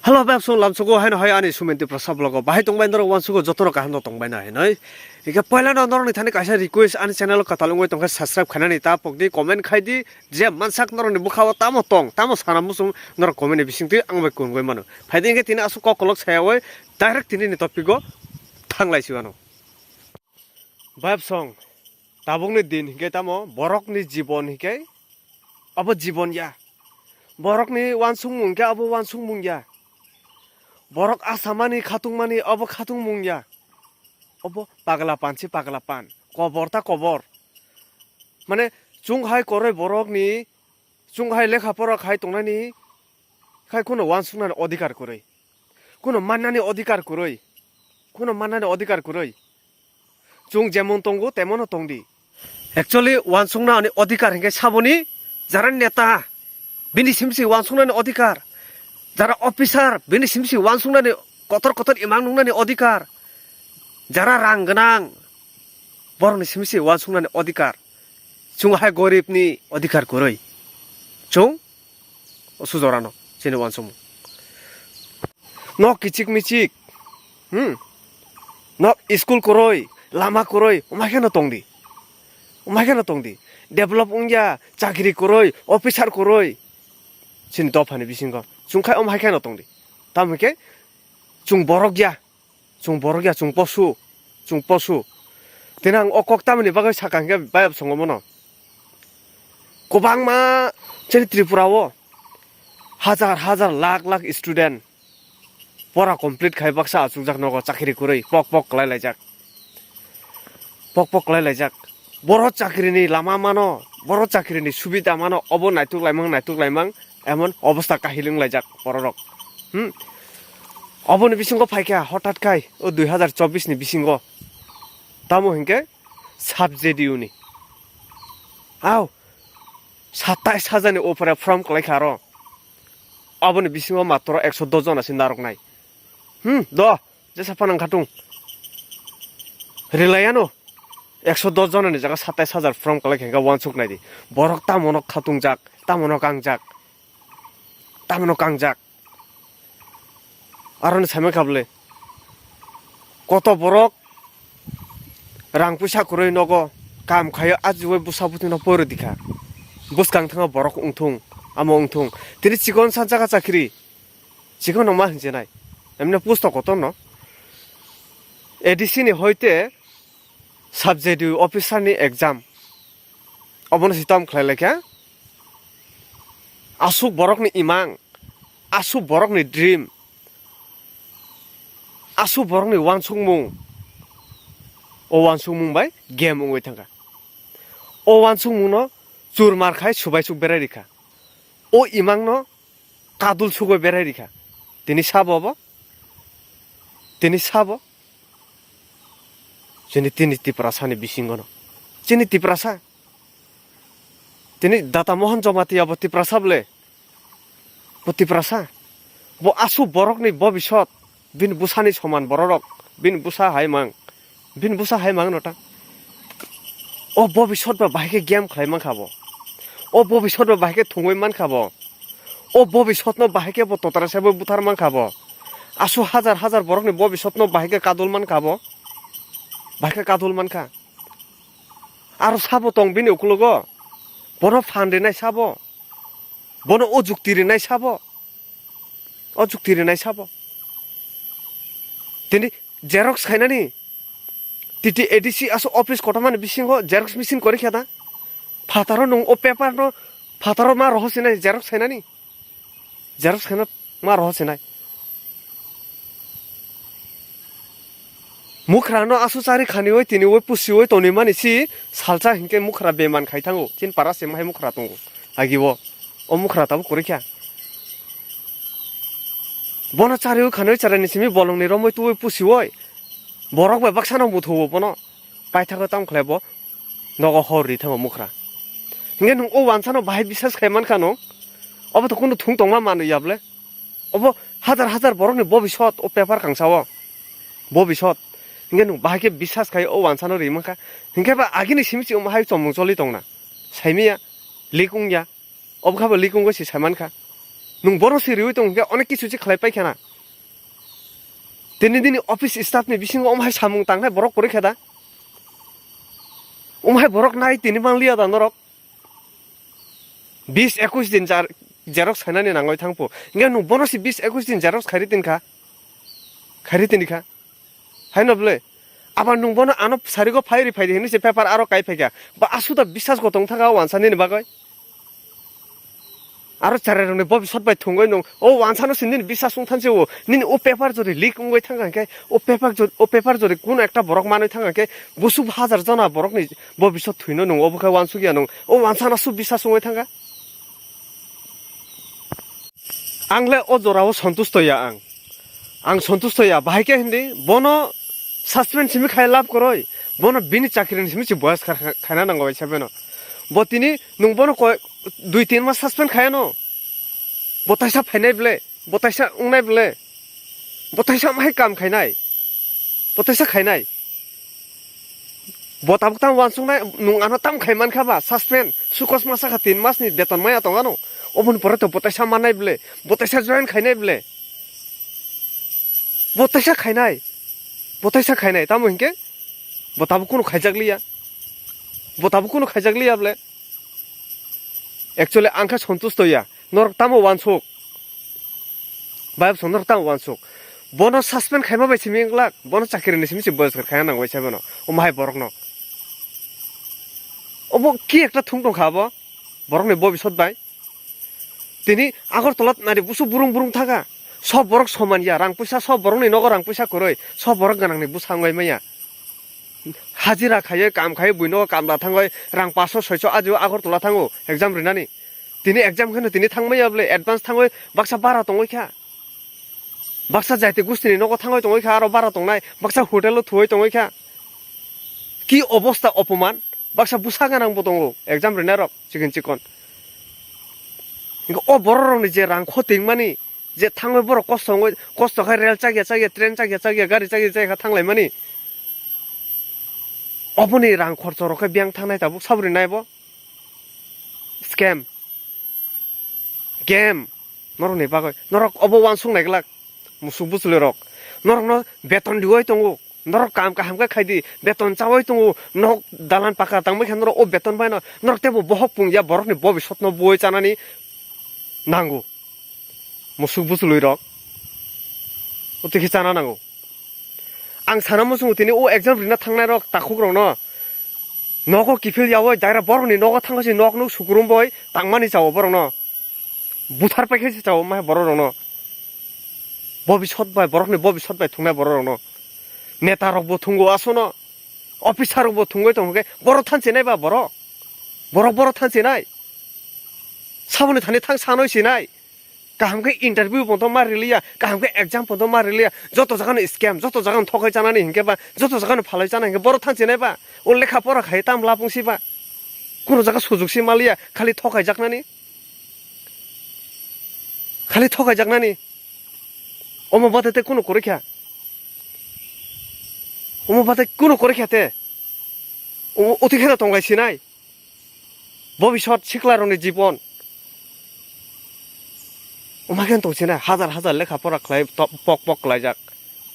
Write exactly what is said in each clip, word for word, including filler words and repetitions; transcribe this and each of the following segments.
Hello, bebsong lamsogo haino hai ani Sumen Tiprasa vlogo. Bahai tongbai norok wansugo joto rok kaham no tongbai na hinoi. Ike poila no norok ni thani kaisa request ani channel o katal wngoi tongkha subscribe khainani ta pokdi comment khaidi je mansak norok ni bwkhao tamo tong tamo sana musung norok comment ni bisingtwi ang bai kungoi mano. Phaidi ike tini asuk kok kolok saya oi direct tini ni topic o thanglai si mano. Bebsong tabukni din hingke tamo borokni jibon hingke abo jibon ya. Borokni wansukmung hingke abo wansukmung ya. Borok asamani khatungmani abo khatungmung ya. Obo pagla pan se pagla pan. Kobor ta kobor. Mane chwng hai koroi borokni chwng hai lekha pora khai tongnani khai kheno wansuknani odhikar kwrwi. Kheno mannani odhikar kwrwi. Kheno mannani odhikar kwrwi. Chwng jemon tongo, temono tongdi. Actually, wansukna ani odhikar hinkhe saboni jara neta, bini simsi wansuknani odhikar, jara officer, bini simsi wansuknani kotor kotor imang nungnani odhikar, jara rang gwnang, borokni simsi wansuknani odhikar. Chwng hai goribni odhikar kwrwi. Chwng o sujorano chini wansukmung. Nok kichik michik, hmm? Nok school kwrwi, lama kwrwi, omai kheno tongdi. Omai kheno tongdi. Develop wngya, chakri kwrwi, officer kwrwi. Chini dophani bisingo. Chwng khai omai kheno tongdi. Tamo hwnkhe chwng borok ya. Chwng borok ya, chwng posu, chwng posu. Tini ang o kok tamoni bagwi sakha hwnkhe bayap songo mono. Kwbangma chini Tripura o hajar hajar lakh lakh student pora complete khai baksa achukjak nogo chakri kwrwi pok pok kwlai laijak. Pok pok kwlai laijak. Boro chakrini lama mano, boro chakrini subida mano, obo naituk laimang, naituk laimang, emon obosta kahil wng laijak bororok. Hmm? Oboni bisingo phaikha hotat khai, o dui hazar chobbish ni bisingo. Tamo hinkhe sub J D U ni. Au, satais hajar ni upore form kwlaikha aro. Oboni bisingo matro ekso dos jona se narwknai. Hmm, do. Jesa phano wngkha tung. Rilayano ekso dos jonani jaga satais hajar form kwlai khe hwnkhe wansuk naidi. Borok tamono khatungjak, tamono kangjak, tamono kangjak. Aroni saimang kha bwle. Koto borok rang puisa kwrwi nogo kam khaio, ajiui bwsa bwtwino pori dikha. Bwskang thango borok wngthung, amo wngthung. Tini chikon sa jaga chakri. Chikon no ma hinjinai. Emne pusto kotor no. A D C ni hoite sub J D U officer ni exam. Obono si tom khlai laikha. Asuk borok ni imang, asuk borok ni dream, asuk borok ni wansukmung. O wansukmung bai game wngwi thangkha. O wansukmung no churmar khai subai suk berai rikha. O imang no kadul sugoi berai rikha. Tini sabo bo? Tini sabo? Chini tini Tiprasa ni bisingo no. Chini Tiprasa. Tini Data Mohan Jamatia bo Tiprasa bole. Bo Tiprasa. Bo asu borok ni bobisot. Bini bwsani soman bororok, bini bwsa hai mang, bini bwsa hai mang no ta. O bobisot ba bahai khe game khlai mankha bo. O bobisot ba bahai khe thungwi mankha bo. O bobisot no bahai khe bo totra saibo buthar mankha bo. Asu hajar hajar borokni bobisot no bahai khe kadul mankha bo. Bahai khe kadul mankha. Aro sabo tong bini ukologo. Bono phan rinai sabo. Bono o jukti rinai sabo. O jukti rinai sabo. Tini xerox khainani T T A D C aso office kotormani bisingo xerox machine kori khe da. Phataro nung o paper no phataro ma roho sinai xerox khainani. Xerox khaina ma roho sinai. Mukhrano asu chari khaniwi tiniwi pusiwi tonwi mani si salsa hinkhe mukhra beman khai thango. Chin para se mahai mukhra tongo. Agi o, o mukhra tabuk kwrwi kha. Bono chariwi khaniwi charaini simi bolongni romwi tuwi pusiwi. Borok bai baksano muthuo bono. Paithago tamo khlai bo nogo hor ri thango mukhra. Hinkhe nwng o wansano bahai bisas khai mankha no. Obo to kunu thung tongma manwi ya bwle. Obo hajar hajar borokni bobisot o paper kangsa o. Bobisot. Hinkhe nwng bahai khe bisas khai o wansano ri mankha. Hinkhe ba agini simi si omo hai chomung choli tongna. Saimiya, leak wngya. Obo kha bo leak wngwi se saimankha. Nwng bono se riwi tong hwnkhe onek kisu se khlai pai khana. Tini nini office staff ni bisingo omo hai samung tangnai borok kwrwi khe da? Omo hai borok nai tini manliya da norok? Bis ekwis din jar-, xerox khainani nangwi thangpho. Hwnkhe nwng bono se bis ekwis din xerox khairi tin kha. Khairi tini kha. Haino bwle. Abar nwng bono ano sarigo phai ri phai di hinwi se paper aro kai phai kha. Ba asuda bisas go tong thaka o wansa nini bagwi. Aro cherai rokni bobisot bai thwngwi nwng o wansano se nini bisas wng thanse o. Nini o paper jori leak wngwi thangkha hwnkhe o paper jori, o paper jori kuno ekta borok manwi thangkha hwnkhe busuk hajar jona borokni bobisot thwino nwng obo khe wansukya nwng. O wansano su bisas wngwi thangkha. Ang le o jorao sontusto ya ang. Ang sontusto ya, bahai khe hindi, bono suspend simi khai lab koroi, bono bini chakri ni simi si boyas kha-, kha-, khaina nango bai sabeno. Bo tini nwng bono koi, dui tin mas suspend khayano. Bo taisa phainai ble, bo taisa wngnai ble, bo taisa mahai kam khainai, bo taisa khainai. Bo tabuk tamo wansuknai, nwng ano tam khai mankha ba, suspend, sukos masa kha tin mas ni beton maya tong ano. Oboni pore to bo taisa mannai ble, bo taisa join khainai ble. Bo taisa khainai, bo taisa khainai, tamo hinkhe bo tabuk kunu khaijak liya, bo tabuk kunu khaijak liya ble. Actually, ang khe sontusto ya. Norok tamo wansuk? Bayapso norok tamo wansuk? Bono suspend khaima bai simi wng glak, bono chakiri ni simi se bojor khaina nang bai sai bono. O mahai borokno. Obo ki ekta thung tong kha abo? Borokni bobisot bai. Tini Agartala nari busu burung burung thaga. Sob borok soman ya, rang puisa sob borokni nogo rang puisa kwrwi. Sob borok gwnangni bwsa wngwi manya. Hajira khaiwi, kam khaiwi, buino kamla thangwi, rang paso soiso ajiu Agartala thango exam rinani. Tini exam kheno tini thangmaya bwle, advance thangwi baksa bara tongwi kha. Baksa jaiti gustini nogo thangwi tongwi kha, aro bara tongnai, baksa hotelo thuwi tongwi kha. Ki obosta opoman, baksa bwsa gwnang bo tongo, exam rinai rok, chikon chikon. Hingke o borok rokni je rang khotingmani, je thangwi borok kosto wngwi, kosto khai rel chakya chakya, train chakya chakya, gari chakya chakya kha thanglaimani. Oboni rang khorcho rok khe biyang thangnai tabuk sabri nai bo. Scam. Game. Norokni bagwi. Norok obo wansuk nai glak. Musuk bwchwlwi rok. Norokno beton riwi tongo. Norok kam kaham khe khai di, beton chawi tongo, nok dalan paka tangbai khe norok o beton bai no, norok teibo bohok pung ya, borokni bobisotno buwi chanani nango. Musuk bwchwlwi rok. O twi khe chana nango. Ang sana muchungo tini o exam rina thangnai rok takhuk rokno nogo kiphil yawi daira borokni nogo thangkhe se nok nuk sukurum boi tangmani chao borokno. Buthar paikhe se chao omo hai borok rokno. Bobisot bai, borokni bobisot bai thungnai borok rokno. Neta rokbo thungo asono. Officer rokbo thungwi tongkhe borok thansinai ba borok. Borok borok thansinai. Saboni thani thang sanoi sinai. Kaham khe interview pontho ma riliya, kaham khe exam pontho ma riliya. Joto jagano scam, joto jagano thokai chanani hinkhe ba, joto jagano phalai chana hinkhe borok thansinai ba. O lekha pora khai tam lapung si ba. Kuno jaga sujug si maliya, khali thokai jaknani. Khali thokai jaknani. Omo bade te kuno korikha. Omo bade kuno korikha te. O, oti kheno tonglai sinai. Bobisot sikla rokni jibon. Omo khe tong sinai, hajar hajar lekha pora khlai to-, pok pok khlaijak.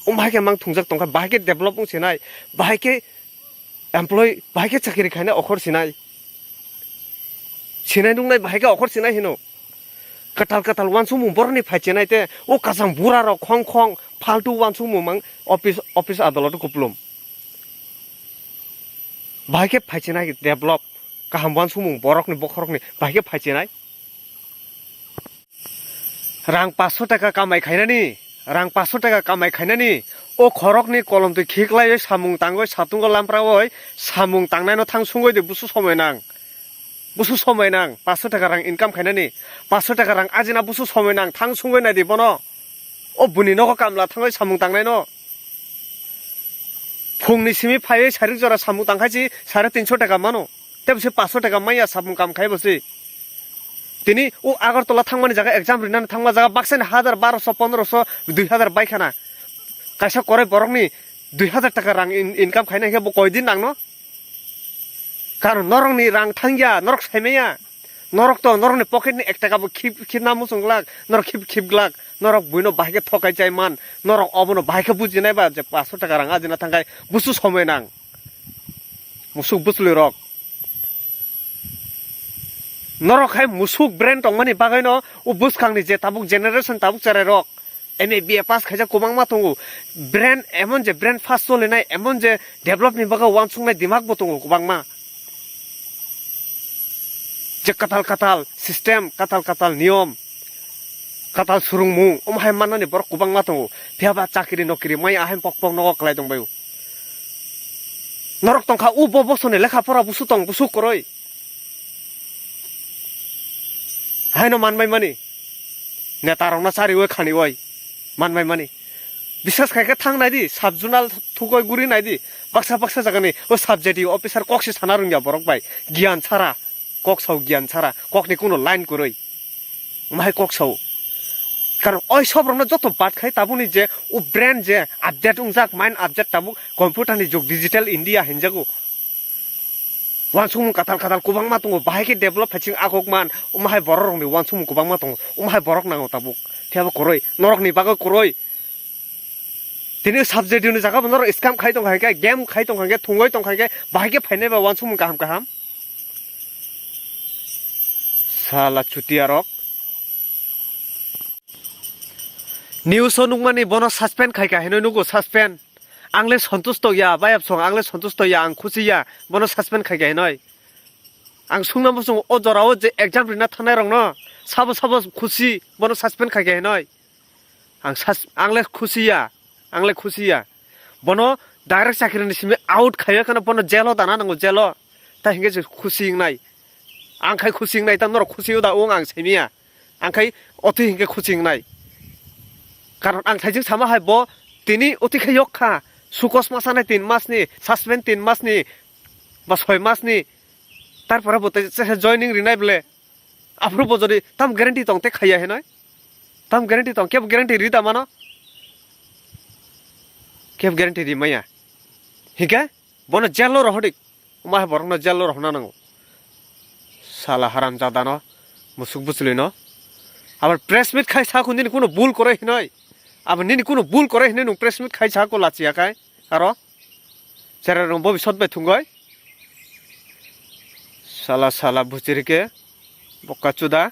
Omo hai khe mang thungjak tongkha, bahai khe develop wng sinai, bahai khe employee, bahai khe chakiri khainai okhor sinai. Sinai nuknai bahai khe okhor sinai hino. Kwtal kwtal wansukmung borokni phai chenai te, o kwchang bura rok khong khong faltu wansukmung mang office, office adolot kuplum. Bahai khe phai chenai develop, kaham wansukmung borokni bokhorokni bahai khe phai chenai. Rang paso taka kamai khainani, rang paso taka kamai khainani, o khorokni kolom twi khiklaiwi samung tangwi satungo lamprawi samung tangnaino thang sungwi di busu somoi nang. Busu somoi nang, paso taka rang income khainani, paso taka rang ajina busu somoi nang, thang sungwi nai di bono. O buni nogo kamla thangwi samung tangnaino. Phungni simi phaiwi sarik jora samung tangkhaisi sare tinso taka mano. Tei bo se paso taka manya samung kam khai bo se. Tini o Agartala thangmani jaga exam rinani thangma jaga baksani hajar, barosho, pondrosho, dui hajar bai khana. Kaisa korai borokni dui hajar taka rang in-, income khaina hinkhe bo koi din nangno? Karon norokni rang thangya, norok saimaya. Norok to, norokni pocket ni ek taka bo khip, khip na muchung glak, norok khip, khip glak, norok buino bahai khe thokai chai man, norok obono bahai khe bujinai ba je paanso taka rang ajina thangkai busu somoi nang. Musuk bwchwlwi rok. Norok hai musuk brain tongmani bagwino o bwskangni je tabuk generation tabuk cherai rok. M A B A pass khaijak kwbangma tongo. Brain emon je brain fast cholinai, emon je develop ni bagwi uansuknai dimag bo tongo kwbangma. Je katal katal system, katal katal niyom, katal surungmung, omo hai mannani borok kwbangma tongo. Phiya ba chakri nokri maya hai pok pok nogo kwlai tongbaio. Norok tongkha, o bo bosoni lekha pora busu tong, busu kwrwi. Haino manbai mani. Neta rokno chariwi khaniwi. Manbai mani. Biswas khai khe thang nai di, sub zonal thukoi guri nai di. Baksa baksa jagani o sub J D O officer kok se sana rwngya borok bai. Giyan sara. Kok sao giyan sara. Kokni kuno line kwrwi. Mahai kok sao. Karon oi sob rokno joto bad khai tabukni je o brain je update wngjak, mind update tabuk computer ni jug, digital India hinjago. Uansukmung katal katal kwbangma tongo, bahai khe develop phaising agok man, omo hai borok rokni uansukmung kwbangma tongo, omo hai borok nango tabuk. Phiya bo kwrwi, norokni bagwi kwrwi. Tini subject ni jaga bo norok scam khai tongkha khe, game khai tongkha khe, thungwi tongkha khe, bahai khe phainai ba uansukmung kaham kaham. Sala chutia rok. News o nukmani bono suspend khai kha hinwi nugo, suspend. Ang le santusto ya, bayap song, ang le santusto ya, ang khusi ya, bono suspend khai kha hinoi. Ang sungna bosong o jora o je exam rina thanai rok no, sabo sabo khusi, bono suspend khai kha hinoi. Ang sas-, ang le khusi ya, ang le khusi ya. Bono direct chakri ni simi out khaiya khana bono jail o dana nango, jail o. Ta hinge je khusi wngnai. Ang khai khusi wngnai, ta norok khusi o da wng ang saimiya. Ang khai oti hinke khusi wngnai. Karon ang thaijing sama hai bo tini oti khai yok kha. Sukos ma sanai tin mas ni, suspend tin mas ni, ba soi mas ni. Tarpore bo tei se joining rinai ble. Aphuru bo jodi tam guarantee tong te khaiya hinoi. Tam guarantee tong, kebo guarantee ri da mano. Kebo guarantee ri maya. Hike? Bono jail o rohodik. Omo hai borokno jail o rohorna nango. Sala haram jadano, musuk bwchwlwino. Abar press meet khai sakho nini kuno bul kwrwi hinoi. Abar nini kuno bul kwrwi hinoi nwng press meet khai sakho lachiya khai. Aro cherai rong bobisot bai thungoi. Sala sala bwchwrike. Bokka chuda.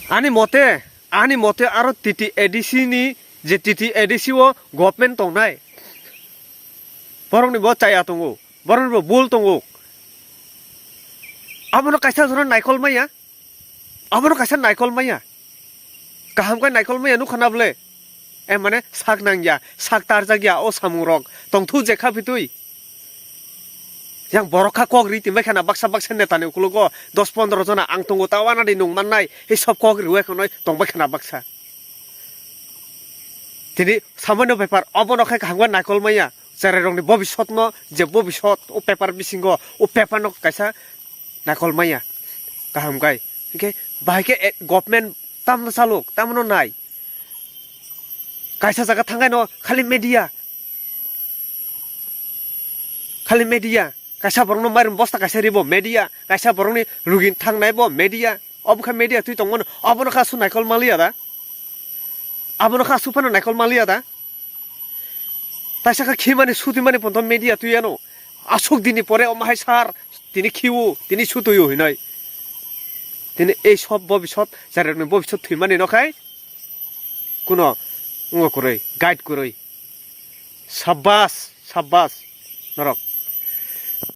Ani mote, ani mote aro T T A D C ni je T T A D C o government tongnai. Borokni bo chaya tongo, borokni bo bul tongo. Abono kaisa jora naikol maya, abono kaisa naikol maya. Kaham khe naikol maya nukha na bwle. E mane sak nangya, sak tarjakya o samungrok. Tongthu je kha phitwi. Yang borok kha kok ri tongbai khana baksa baksa netani ukologo dos pondro jona ang tongo ta wanadi nung mannai. Hei sob kok riwi khonoi tongbai khana baksa. Tini samoino bepar obono khe kaham khe naikol maya. Cherai rokni bobisotno je bobisot o paper bisingo o paperno kaisa naikol maya. Kaham kai. Hingke bahai khe, eh, government tamno saluk, tamno nai. Kaisa jaga thangkaino khali media. Khali media. Kaisa borokno mairum bosta kaisa ribo media. Kaisa borokni rugin thangnai bo media. Obo kha media twi tongmano. Obono kha su naikol maliya da. Abono kha su phano naikol maliya da. Taisa kha khimani sutimani ponto media twi ano. Asuk dini pore omo hai sar tini khiu, tini sutuyu hinoi. Tini ei sob bobisot, jarekni bobisot thwimani no khai. Kuno wngma kwrwi, guide kwrwi. Sabbas, sabbas. Norok.